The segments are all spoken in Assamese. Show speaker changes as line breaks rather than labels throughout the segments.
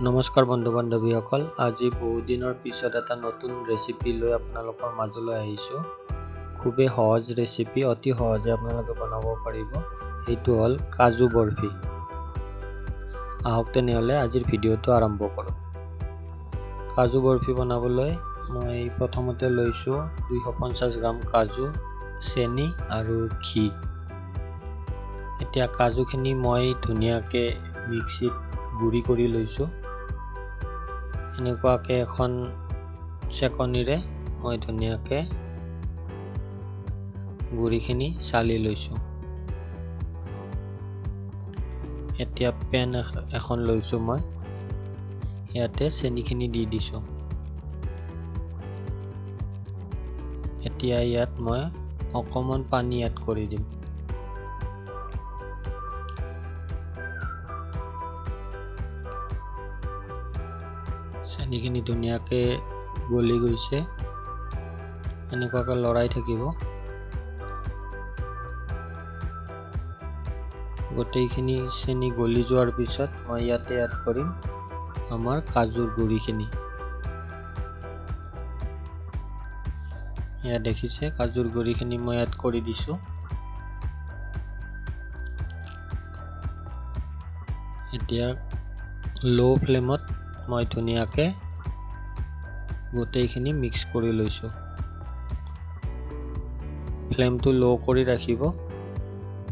নমস্কাৰ বন্ধু বান্ধৱীসকল, আজি বহুদিনৰ পিছত এটা নতুন ৰেচিপি লৈ আপোনালোকৰ মাজলৈ আহিছোঁ। খুবেই সহজ ৰেচিপি, অতি সহজে আপোনালোকে বনাব পাৰিব। সেইটো হ'ল কাজু বৰফি। আহক তেনেহ'লে আজিৰ ভিডিঅ'টো আৰম্ভ কৰোঁ। কাজু বৰফি বনাবলৈ মই প্ৰথমতে লৈছোঁ 250 গ্ৰাম কাজু, চেনি আৰু ঘি। এতিয়া কাজুখিনি মই ধুনীয়াকৈ মিক্সিত গুড়ি কৰি লৈছোঁ। এনেকুৱাকৈ এখন চেকনিৰে মই ধুনীয়াকৈ গুড়িখিনি চালি লৈছোঁ। এতিয়া পেন এখন লৈছোঁ মই, ইয়াতে চেনিখিনি দি দিছোঁ। এতিয়া ইয়াত মই অকণমান পানী এড কৰি দিম। চেনিখিনি ধুনীয়াকৈ গলি গৈছে, এনেকুৱাকৈ লৰাই থাকিব। গোটেইখিনি চেনি গলি যোৱাৰ পিছত মই ইয়াতে এড কৰিম আমাৰ কাজুৰ গুড়িখিনি। এয়া দেখিছে, কাজুৰ গুড়িখিনি মই এড কৰি দিছোঁ। এতিয়া ল' ফ্লেমত মই ধুনীয়াকৈ গোটেইখিনি মিক্স কৰি লৈছোঁ। ফ্লেমটো ল' কৰি ৰাখিব,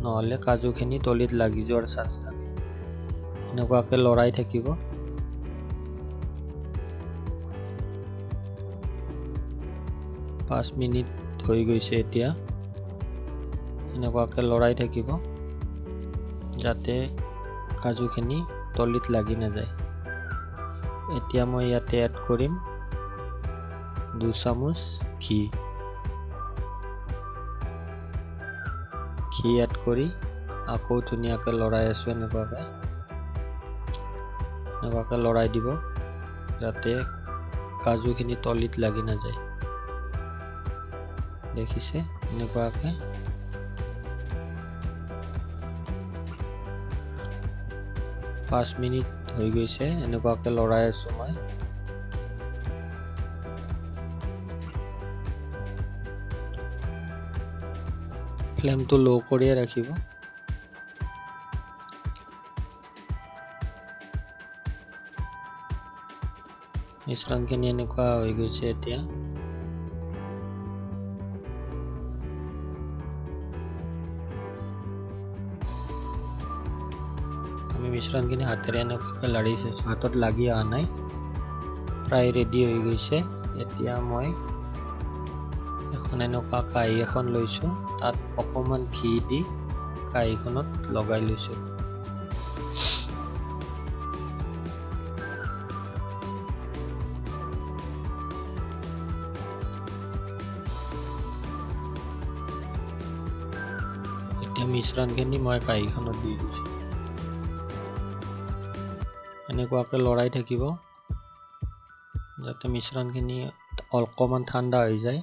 নহ'লে কাজুখিনি তলিত লাগি যোৱাৰ চান্স থাকে। এনেকুৱাকৈ লৰাই থাকিব। পাঁচ মিনিট হৈ গৈছে এতিয়া। এনেকুৱাকৈ লৰাই থাকিব যাতে কাজুখিনি তলিত লাগি নাযায়। এতিয়া মই ইয়াতে এড কৰিম 2 চামুচ ঘি। ঘি এড কৰি আকৌ ধুনীয়াকৈ লৰাই আছোঁ। এনেকুৱাকৈ লৰাই দিব যাতে কাজুখিনি তলিত লাগি নাযায়। দেখিছে, এনেকুৱাকৈ পাঁচ মিনিট হৈ গৈছে, এনেকুৱাকৈ লৰাই আছোঁ মই। ফ্লেমটো ল' কৰিয়ে ৰাখিব। মিশ্ৰণখিনি এনেকুৱা হৈ গৈছে এতিয়া। আমি মিশ্ৰণখিনি হাতেৰে এনেকুৱাকৈ লাৰি চাইছোঁ, হাতত লাগি অহা নাই, প্ৰায় ৰেডি হৈ গৈছে। এতিয়া মই এখন এনেকুৱা কাঁহী এখন লৈছোঁ, তাত অকণমান ঘি দি কাঁহীখনত লগাই লৈছোঁ। এতিয়া মিশ্ৰণখিনি মই কাঁহীখনত দি দিছোঁ। এনেকুৱাকৈ লৰাই থাকিব যাতে মিশ্ৰণখিনি অকণমান ঠাণ্ডা হৈ যায়।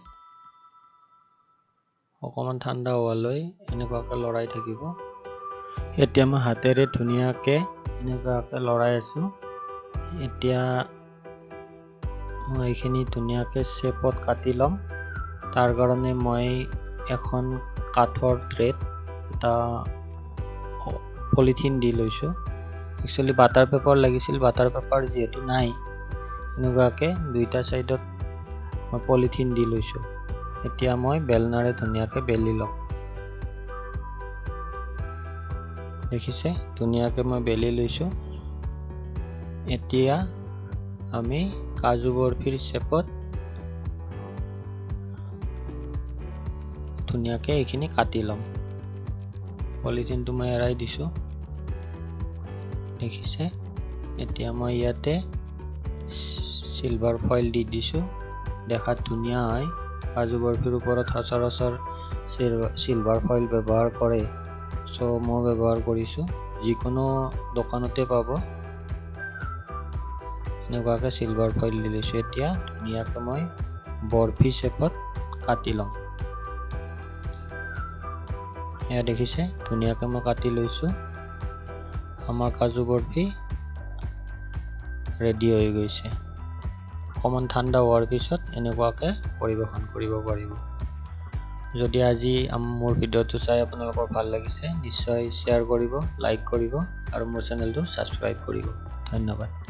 অকণমান ঠাণ্ডা হোৱালৈ এনেকুৱাকৈ লৰাই থাকিব। এতিয়া মই হাতেৰে ধুনীয়াকৈ এনেকুৱাকৈ লৰাই আছোঁ। এতিয়া মই এইখিনি ধুনীয়াকৈ শ্বেপত কাটি ল'ম। তাৰ কাৰণে মই এখন কাঠৰ ট্ৰেত এটা পলিথিন দি লৈছোঁ। একচুৱেলি বাটাৰ পেপাৰ লাগিছিল, বাটাৰ পেপাৰ যিহেতু নাই, এনেকুৱাকৈ দুইটা ছাইডত মই পলিথিন দি লৈছোঁ। এতিয়া মই বেলনাৰে ধুনীয়াকৈ বেলি ল'ম। দেখিছে, ধুনীয়াকৈ মই বেলি লৈছোঁ। এতিয়া আমি কাজু বৰফিৰ শ্বেপত ধুনীয়াকৈ এইখিনি কাটি ল'ম। পলিথিনটো মই এৰাই দিছোঁ, দেখিছে। এতিয়া মই ইয়াতে চিলভাৰ ফইল দি দিছোঁ, দেখাত ধুনীয়া হয়। কাজু বৰফিৰ ওপৰত সচৰাচৰ চিলভাৰ ফইল ব্যৱহাৰ কৰে, চ' মই ব্যৱহাৰ কৰিছোঁ। যিকোনো দোকানতে পাব। এনেকুৱাকৈ চিলভাৰ ফইল দি লৈছোঁ। এতিয়া ধুনীয়াকৈ মই বৰফি শ্বেপত কাটি ল'ম। এয়া দেখিছে, ধুনীয়াকৈ মই কাটি লৈছোঁ আমাৰ কাজু বৰফি। ৰেডি হৈ গৈছে। অকণমান ঠাণ্ডা হোৱাৰ পিছত এনেকুৱাকৈ পৰিৱেশন কৰিব পাৰিব। যদি আজি মোৰ ভিডিঅ'টো চাই আপোনালোকৰ ভাল লাগিছে, নিশ্চয় শ্বেয়াৰ কৰিব, লাইক কৰিব আৰু মোৰ চেনেলটো ছাবস্ক্ৰাইব কৰিব। ধন্যবাদ।